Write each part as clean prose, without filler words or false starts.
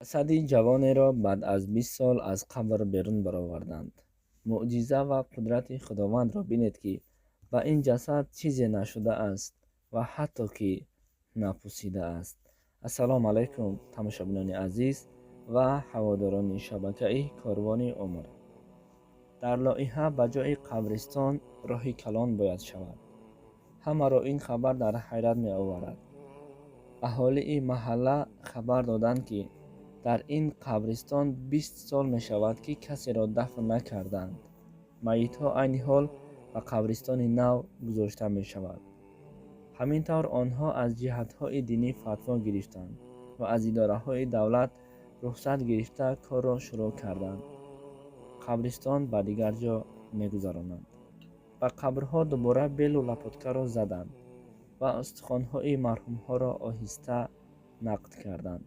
Ҷасади ҷавонеро баъд аз 20 сол аз қабр берун бароварданд. Мӯъҷиза ва қудрати Худовандро бинед, ки ба ин ҷасад чизе нашудааст ва ҳатто ки напусидааст. Ассалому алайкум, тамошобинони азиз ва ҳаводорони шабакаи Корвони Умр. Дар лоиҳа ба ҷои қабристон роҳи калон бояд шавад. Ҳамаро ин хабар дар ҳайрат меоварад. Аҳолии маҳалла хабар доданд, ки дар ин қабристон 20 сол мешавад, ки касеро дафн накардаанд. Майитҳо айни ҳол ба қабристони нав гузошта мешавад. Ҳамин тавр онҳо аз ҷиҳатҳои динӣ фатво гирифтанд ва аз идораҳои давлат рухсат гирифта, корро шурӯъ карданд. Қабристон ба дигар ҷо мегузаронанд. Ба қабрҳо дубора белу лопаткаро заданд ва устухонҳои марҳумҳоро оҳиста нақд карданд.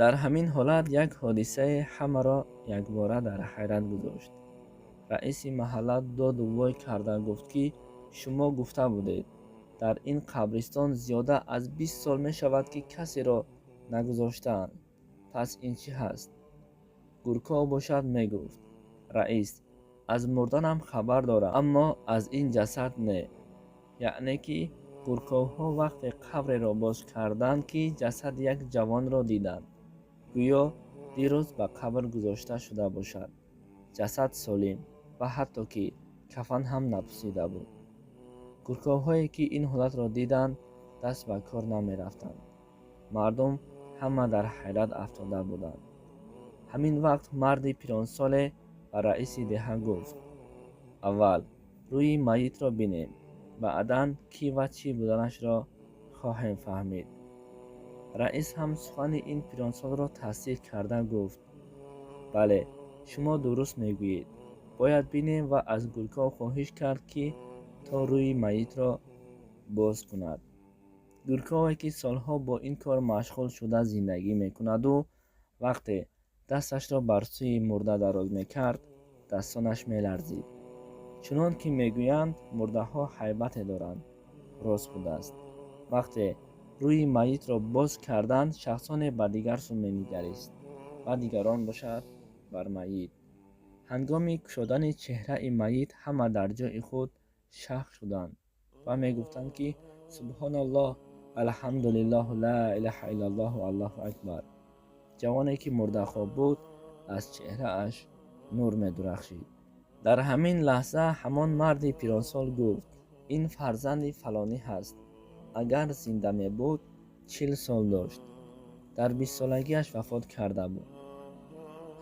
Дар ҳамин ҳолат як ҳодисае ҳамаро якбора дар ҳайрат гузошт. Раиси маҳалла доду вой карда гуфт, ки шумо гуфта будед, дар ин қабристон зиёда аз 20 сол мешавад, ки касеро нагузоштаанд, пас ин чӣ ҳаст? Гурков бошад мегуфт: «Раис, аз мурданам хабар дорам, аммо аз ин ҷасад не». Яъне ки гурковҳо вақте қабреро боз карданд, ки ҷасади як ҷавонро диданд, гӯё дирӯз ба қабр гузошта шуда бошад. Ҷасад солим ва ҳатто ки кафан ҳам напусида буд. Гурковҳое ки ин ҳолатро диданд, даст ба кор намерафтанд. Мардум ҳама дар ҳайрат афтода буданд. Ҳамин вақт марди пиронсоле ба раиси деҳа гуфт: «Аввал рӯи майитро бинем, баъдан кӣ ва чӣ буданашро хоҳем фаҳмид». Раис ҳам сухани ин пиронсолро тасдиқ карда гуфт: «Бале, шумо дуруст мегӯед, бояд бинем». Ва аз Гурков хоҳиш кард, ки то рӯи майитро боз кунад. Гуркове, ки солҳо бо ин кор машғул шуда зиндагӣ мекунаду, вақте дасташро бар сӯи мурда дароз мекард, дастонаш меларзид. Чунон ки мегӯянд, мурдаҳо ҳайбате доранд, рост будааст. Вақте рӯи майитро боз карданд, шахсоне ба дигар сӯ менигарист ва дигарон бошад бар майит. Ҳангоми кушодани чеҳраи майит ҳама дар ҷои худ шах шуданд ва мегуфтанд, ки субҳоналлоҳ, алҳамдулиллоҳу, ла илаҳа иллаллоҳу, аллоҳу акбар. Ҷавоне, ки мурдахоб буд, аз чеҳрааш нур медурахшид. Дар ҳамин лаҳза ҳамон марди пиронсол гуфт: «Ин фарзанди фалонӣ ҳаст. Агар зинда мебуд, 40 сол дошт, дар бистсолагиаш вафот карда буд».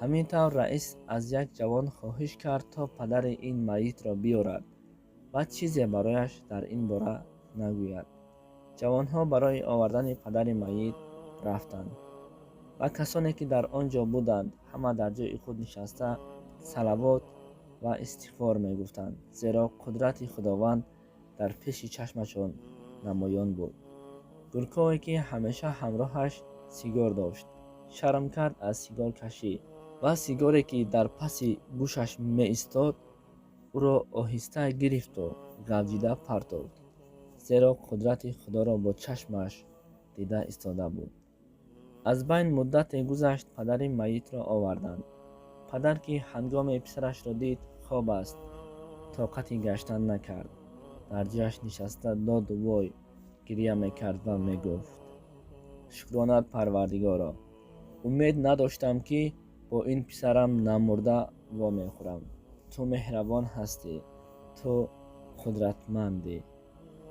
Ҳамин тавр раис аз як ҷавон хоҳиш кард, то падари ин майитро биёрад ва чизе барояш дар ин бора нагӯяд. Ҷавонҳо барои овардани падари майит рафтанд ва касоне, ки дар он ҷо буданд, ҳама дар ҷои худ нишаста салавот ва истиғфор мегуфтанд, зеро қудрати Худованд дар пеши чашмашон намоён буд. Гуркове, ки ҳамеша ҳамроҳаш сигор дошт, шарм кард аз сигоркашӣ ва сигоре, ки дар паси гӯшаш меистод, ӯро оҳиста гирифту ғавҷида партофт, зеро қудрати Худоро бо чашмаш дида истода буд. Аз байн муддате гузашт, падари майитро оварданд. Падар, ки ҳангоме писарашро дид хоб аст, тоқати гаштан накард, дар ҷояш нишаста доду вой гиря мекард ва мегуфт: «Шукронат, Парвардигоро, умед надоштам, ки бо ин писарам намурда вомехӯрам. Ту меҳрабон ҳастӣ, ту қудратмандӣ».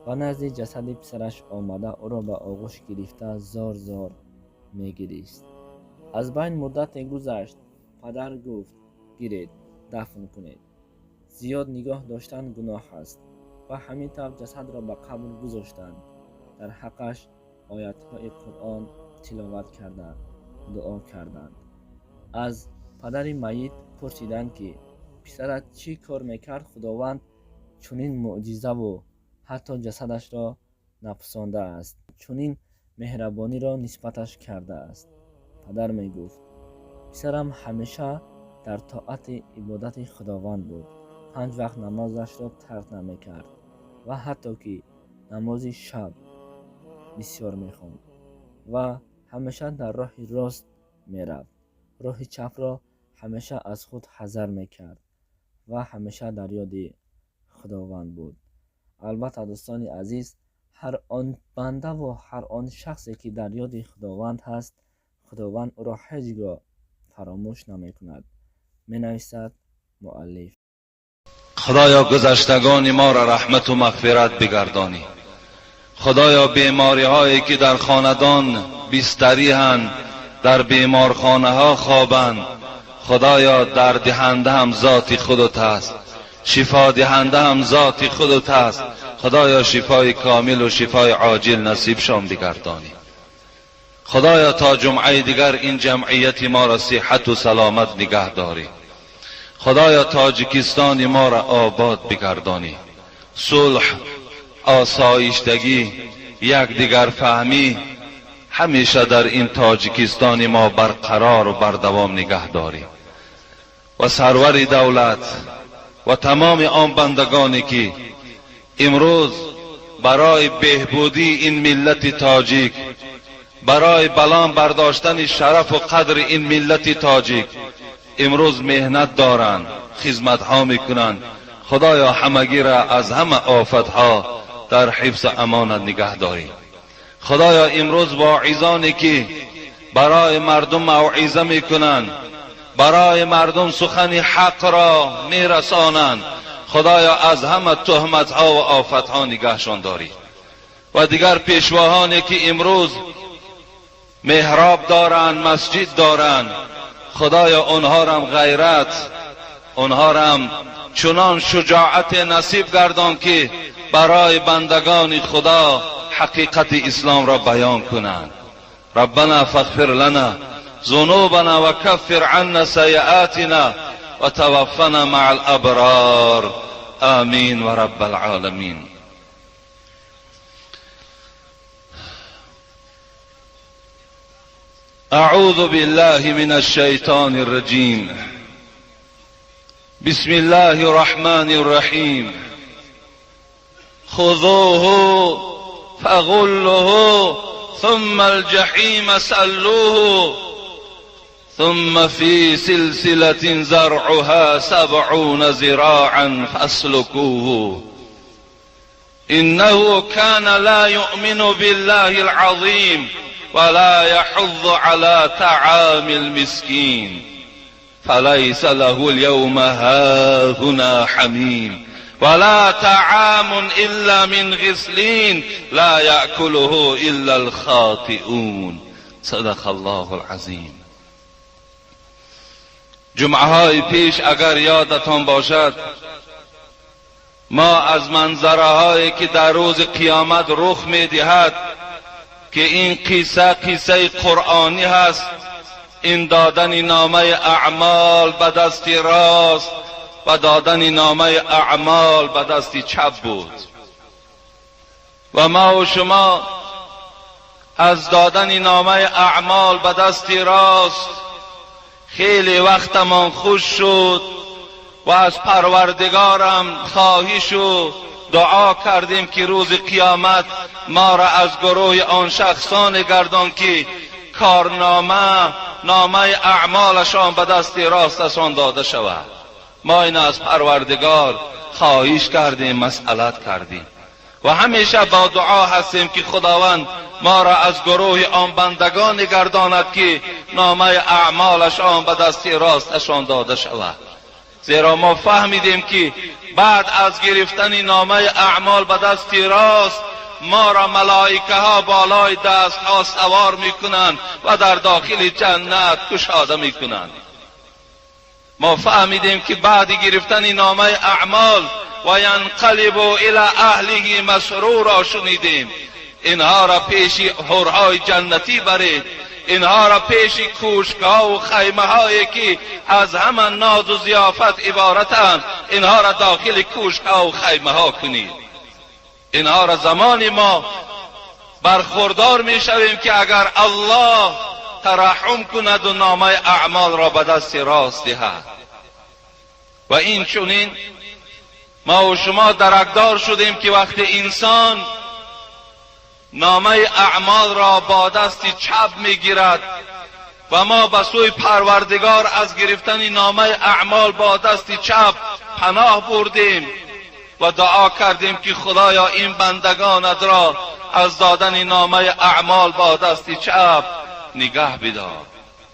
Ба назди ҷасади писараш омада, ӯро ба оғӯш гирифта, зор зор мегирист. Аз байн муддате гузашт. Падар гуфт: «Гиред, дафн кунед, зиёд нигоҳ доштан гуноҳ аст». Ва ҳамин тавр ҷасадро ба қабр гузоштанд, дар ҳаққаш оятҳои Қуръон тиловат карданд, дуо карданд. Аз падари майит пурсиданд, ки писарат чӣ кор мекард, Худованд чунин мӯъҷизаву ҳатто ҷасадашро напусондааст, чунин меҳрабониро нисбаташ кардааст? Падар мегуфт: «Писарам ҳамеша дар тоати ибодати Худованд буд, панҷ вақт намозашро тарк намекард ва ҳатто ки намози шаб бисёр мехонд ва ҳамеша дар роҳи рост. мерафт. Роҳи чапро ҳамеша аз худ ҳазар мекард ва ҳамеша дар ёди Худованд буд. Албатта, дӯстони азиз, ҳар он бандаву ҳар он шахсе ки дар ёди Худованд ҳаст, Худованд ӯро ҳеҷ гоҳ фаромӯш намекунад, менависад муаллиф. Худоё, гузаштагони моро раҳмату мағфират бигардонӣ. Худоё, бемориҳое ки дар хонадон бистариҳанд, дар беморхонаҳо хобанд, Худоё, дардиҳанда ҳам зоти худат аст, шифодиҳанда ҳам зоти худат аст. Худоё, шифои комил ва шифои оҷил насибшон бигардонӣ. Худоё, то ҷумъаи дигар ин ҷамъияти моро сиҳату саломат нигаҳ дорӣ. Худоё, Тоҷикистони моро обод бигардонӣ. Сулҳ, осоиштагӣ, якдигарфаҳмӣ ҳамеша дар ин Тоҷикистони мо барқарору бардавом нигаҳ дорӣ. Ва сарвари давлат ва тамоми он бандагоне ки имрӯз барои беҳбудии ин миллати тоҷик, барои баланд бардоштани шарафу қадри ин миллати тоҷик имрӯз меҳнат доранд, хизматҳо мекунанд, Худоё, ҳамагиро аз ҳама офатҳо дар ҳифзу амонат нигаҳ дорӣ. Худоё, имрӯз воизоне ки барои мардум мавъиза мекунанд, барои мардум сухани ҳақро мерасонанд, Худоё, аз ҳама туҳматҳо ва офатҳо нигаҳшон дорӣ. Ва дигар пешвоҳоне ки имрӯз меҳроб доранд, масҷид доранд, Худоё, онҳорам ғайрат, онҳорам чунон шуҷоат насиб гардон ки барои бандагони Худо ҳақиқати исломро баён кунанд. Раббана фағфир лана зунубана ва каффир анна сайиатина ва таваффана маъал аброр. Амин ва раббал оламин. أعوذ بالله من الشيطان الرجيم. بسم الله الرحمن الرحيم. خذوه فغلوه ثم الجحيم سلوه ثم في سلسلة زرعها 70 ذراعا فاسلكوه. إنه كان لا يؤمن بالله العظيم ولا يحض على طعام المسكين فليس له اليوم هاهنا حميم ولا طعام إلا من غسلين لا يأكله إلا الخاطئون. صدق الله العظیم. جمعه پیش اگر یادتان باشد، ما از منظره هایی که در روز قیامت رخ میدهد که این قصه قصه قرآنی هست، این دادن نامه اعمال به دست راست و دادن نامه اعمال به دست چپ بود. و ما و شما از دادن نامه اعمال به دست راست خیلی وقتمان خوش شد و از پروردگارم خواهش و دعا کردیم که روز قیامت ما را از گروه آن شخصان گردان که کارنامه نامه اعمالشان به دست راستشان داده شود. ما این از پروردگار خواهش کردیم، مسئلت کردیم و همیشه با دعا هستیم که خداوند ما را از گروه آن بندگان گرداند که نامه اعمالشان به دست راستشان داده شود. زیرا ما فهمیدیم که بعد از گرفتن نامه اعمال به دست راست ما را ملائکه ها بالای دست ها سوار میکنند و در داخل جنت کشاده میکنند. ما فهمیدیم که بعد گرفتن نامه اعمال و ینقلب الی اهله مسرورا شنیدیم. اینها را پیش حورهای جنتی برید، اینها را پیش کوشک‌ها و خیمه هایی که از همه ناز و ضیافت عبارتند، اینها را داخل کوشک‌ها و خیمه ها کنید. اینها را زمان ما برخوردار می شویم که اگر الله ترحم کند و نامه اعمال را به دست راست دهد. و این چنین ما و شما درکدار شدیم که وقتی انسان نامه اعمال را با دست چپ میگیرد Ва мо ба сӯи Парвардигор аз гирифтани номаи аъмол бо дасти чап паноҳ бурдем ва дуо кардем, ки Худоё, ин бандагонат ро аз додани номаи аъмол бо дасти чап нигаҳ бидор.